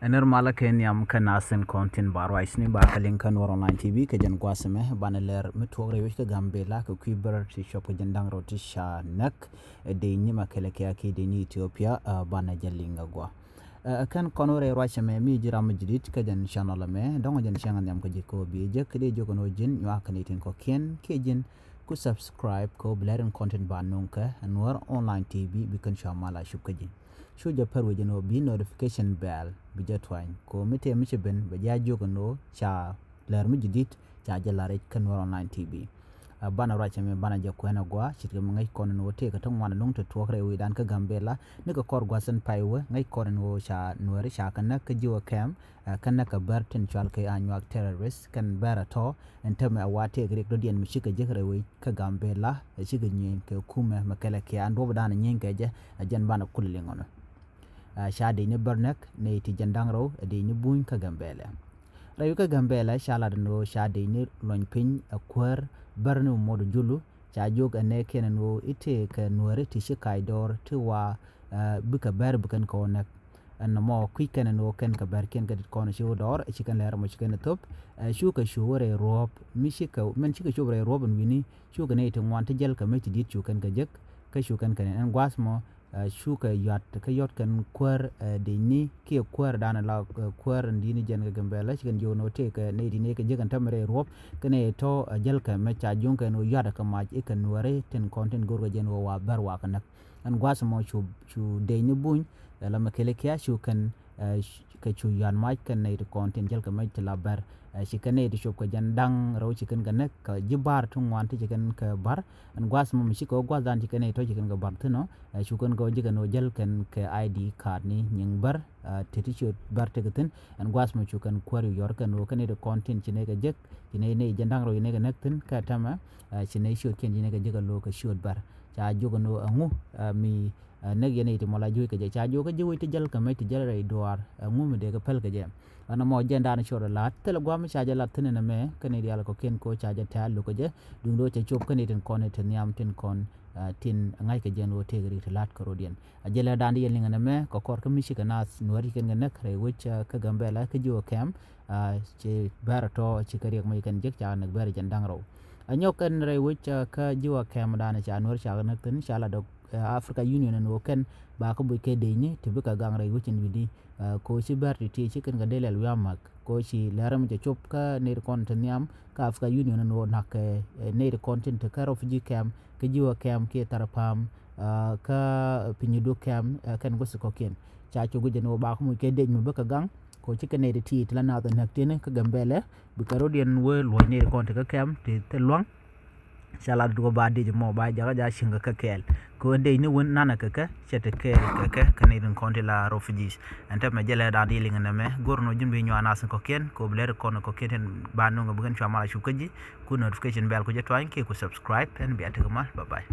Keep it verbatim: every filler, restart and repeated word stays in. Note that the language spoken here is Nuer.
Ɛn nir malä kɛ nhiam kä nasin kɔn tin ba ruac ni ba kɛ liŋ kä Nuɔr Online T V kɛ jɛn gua̱a̱th ɛmɛ banɛ lɛr mi tuɔk rɛy wec kä Gambela kɛ kui̱ bär ti cuɔp kɛ jɛn da̱ŋ rɛw ti ca näk dec ni Mɛkɛlɛ kiɛ ki dec ni Ethiopia. Banɛ jɛ liŋ kä gua̱a̱ kɛn kɔn wä rɛy ruac ɛmɛ mi ji̱ ram mi ji̱ dit kä jɛn channel ɛmɛ dɔ̱ŋ jɛn cäŋ nhiam kä ji̱ kɛ wä bi jek kɛ dee jiök ɛn wä ji̱n nyuak kɛ ni tin kɔ̱kiɛn kiɛ ji̱n ku subscribe kɛ wä bi lɛr in kɔn tin ba nuŋ kɛ Nuɔr Online T V bi kɛn cua mal a cup kä ji̱. Cu jɛ pär wec ɛn ɣöö bi notification bell bi jɛ tuany kɛ ɣöö mi tëë mi ci ben bɛ jɛ a jiök ɛn ɣöö ca lɛr mi ji̱ dit ca jɛ la̱r i̱ kä Nuɔr Online T V. Banɛ ruac ɛmɛ banɛ jɛ kuɛn agua ce̱tkɛ mi ŋäc kɔn ɛn ɣöö tëëkɛ ti ŋuan ɛlɔ̱ŋ ti tuɔɔk rɛy wecdan kä Gambela nikɛ kɔr gua̱th ɛn pay wee ŋäc kɔn ɛn ɣöö ca Nuääri ca kɛ näk kä ji̱ wä kɛm kä näk kɛ bär tin cual kɛ Anyuak terrorist kɛn bär ɛ tɔ̱ ɛn täämɛ ɛ wa tëëk riɛk dɔ̱diɛn mi cikɛ jek rɛy wec kä Gambela ɛ cikɛ nyieeny kɛ kumɛ Mɛkɛlɛ kiɛ an duɔ̱pdan ɛ nyieeny kɛ jɛ. Ɛ jɛn banɛ kulɛ liŋ ɔnɔ. Ca dec ni bär näk nɛy ti jɛn da̱ŋ rɛw ɛ dec ni buny kä Gambela. Rɛy wec kä Gambela ca lat ɛn ɣöö ca dec ni luɔny piny ɛ kuäär bär ni mot julu ca jiök ɛ nɛɛkiɛn ɛn ɣöö i̱ tëëkɛ Nuääri ti ci kac dɔɔr ti wa bikɛ bär bikɛn kɛ wä näk. Ɛn nɔmɔ kui̱ kɛn ɛn ɣöö kɛn kɛ bärkiɛn kɛ dit kɔn ci wä dɔɔr ci kɛn lɛr ɛmɔ ci kɛn ɛ thop. Cukɛ cu wä rɛy ruɔ̱ɔ̱p mi cikɛ mɛn cikɛ cop rɛy ruɔ̱ɔ̱p ɛn wi̱ni cukɛ nɛy ti ŋuan ti jäl kɛ mec ti di̱t cu kɛn kɛ jek. Kä cu kɛn kɛ nɛn ɛn gua̱a̱th mɔ cukɛ yuat kä yɔt kɛn kuäär dec ni kiɛ kuäär danɛ la kuäär ɛn di̱t ni jɛn kɛ Gambela ci kɛn jiök ɛn ɣöö tëëkɛ nɛy ti nɛy kɛ jek ɛn täämɛ rɛy ruɔ̱ɔ̱p kɛn nɛy tɔ̱ jäl kɛ mec ca juŋ kɛ ɛn ɣöö yuatkɛ mac i̱ kɛ Nuääri tin kɔn tin go̱rkɛ jɛn ɣöö wa bär wa kɛ näk. Ɛn gua̱a̱th ɛmɔ cu dec ni buny ɛ la Mɛkɛlɛ kiɛ cu kɛn kɛ cu yuan mac kɛn nɛy ti kɔn tin jäl kɛ mec ti la bär. Ci kɛn nɛy ti cop kɛ jɛn da̱ŋ rɛw ci kɛn kɛ näk kɛ ji̱ ba̱r ti ŋuan ti ci kɛn kɛ ba̱r. Ɛn gua̱a̱th ɛmɔ mi cikɛ wä gua̱a̱thdan ci kɛn nɛy tɔ̱ ci kɛn kɛ ba̱r thi̱n ɔ cu kɛn kɛ wä ji̱ kɛn wä jäl kɛn kɛ I D card ni nyiŋ bär. Ti ti ciöt bär tekɛ thi̱n ɛn gua̱a̱th ɛmɔ cu kɛn kuäär yɔr kɛn wä kɛn nɛy ti kɔn tin ci nɛy kɛ jek ci nɛy nɛy jɛn da̱ŋ rɛw ci nɛy kɛ näk thi̱n kä täämɛ ci nɛy ciötkiɛn ci nɛy kɛ jek ɛ lo̱o̱ kɛ ciöt bär. Ca jiök ɛn ɣöö ɛŋu mi näk yɛn i̱ ti mɔ la juuc kɛ jɛ ca jiök kä ji̱ wec ti jäl kɛ mec ti jäl rɛy duaar ɛŋu mi dee kɛ päl kɛ jɛ. Ɛn ɛmɔ jɛn da̱a̱n cɔɔr ɛ la̱t thilɛ gua̱a̱m ca jɛ lat thi̱n ɛn ɛmɛ kä nɛy diaal kɔ̱kiɛn kɛ ɣöö ca jɛ tɛ̈ɛ̈l lo̱k kɛ jɛ duundɛ ɣöö cɛ cop kä nɛy tin kɔn ɛ ti nhiam tin kɔn tin ŋa̱ckɛ jɛ ɛn ɣöö tëëkɛ rik ti la̱t kɛ rɔ̱diɛn. A jɛ lɛ da̱a̱n di yɛn liŋ ɛn ɛmɛ kɛ kɔr kä mi cikɛ naath Nuääri ci kɛn kɛ näk rɛy wec kä Gambela kä ji̱ wä kɛm. Ci bɛr tɔ ci kɛ riɛk mec kɛn jek ca näk bɛr jɛn da̱ŋ rɛw. A nyɔk kɛn rɛy wec kä ji̱ wä kɛm danɛ ca Nuääri ca kɛ näk thi̱n ca la dɔk Africa Union ɛn ɣöö kɛn ba kä buc kɛ dec ni ti bikɛ gaŋ rɛy wec in wi̱ni. Ko ci bɛr ti ti ci kɛn kɛ dee lɛl wi̱i̱ amäk ko ci lɛr mi cɛ cop kä nɛy ti kɔn ti nhiam kä Africa Union ɛn ɣöö na̱k kɛ nɛy ti kɔn tin ti kä refugee camp kä ji̱ wä kɛm kiɛ thar pa̱a̱m kä piny duk kɛm kɛn gusi kɔ̱kiɛn. Ca cop guic ɛn ɣöö ba kä muc kɛ dec mi bikɛ gaŋ. Ko ci kɛ nɛy ti ti ti la naath ɛ näk ti̱ni kä Gambela bikɛ rɔ̱diɛn wee luɔ̱c nɛy ti kɔn ti kä kɛm ti thil lua̱ŋ. Ca lat duɔ ba dec mɔ ba jakä ja cieŋ kɛ kɛ kɛɛl kɛ ɣöö dec ni wun nanɛ kɛ kɛ cɛ ti kɛɛl kɛ kɛ kɛ nɛy tin kɔn ti la refugees. Ɛn tɛmɛ jɛ lɛ da̱a̱n di liŋ nɛmɛ go̱r nɔ ji̱n bi nyuan nath kɔ̱kiɛn kɛ ɣöö bi lɛr kɔn kɔ̱kiɛn tin ba nuŋ kɛ bi kɛn cua mal a cup kä ji̱. Ku notification bell ku jɛ tuany kiɛ ku subscribe ɛn bia tekɛ mal. Bye bye.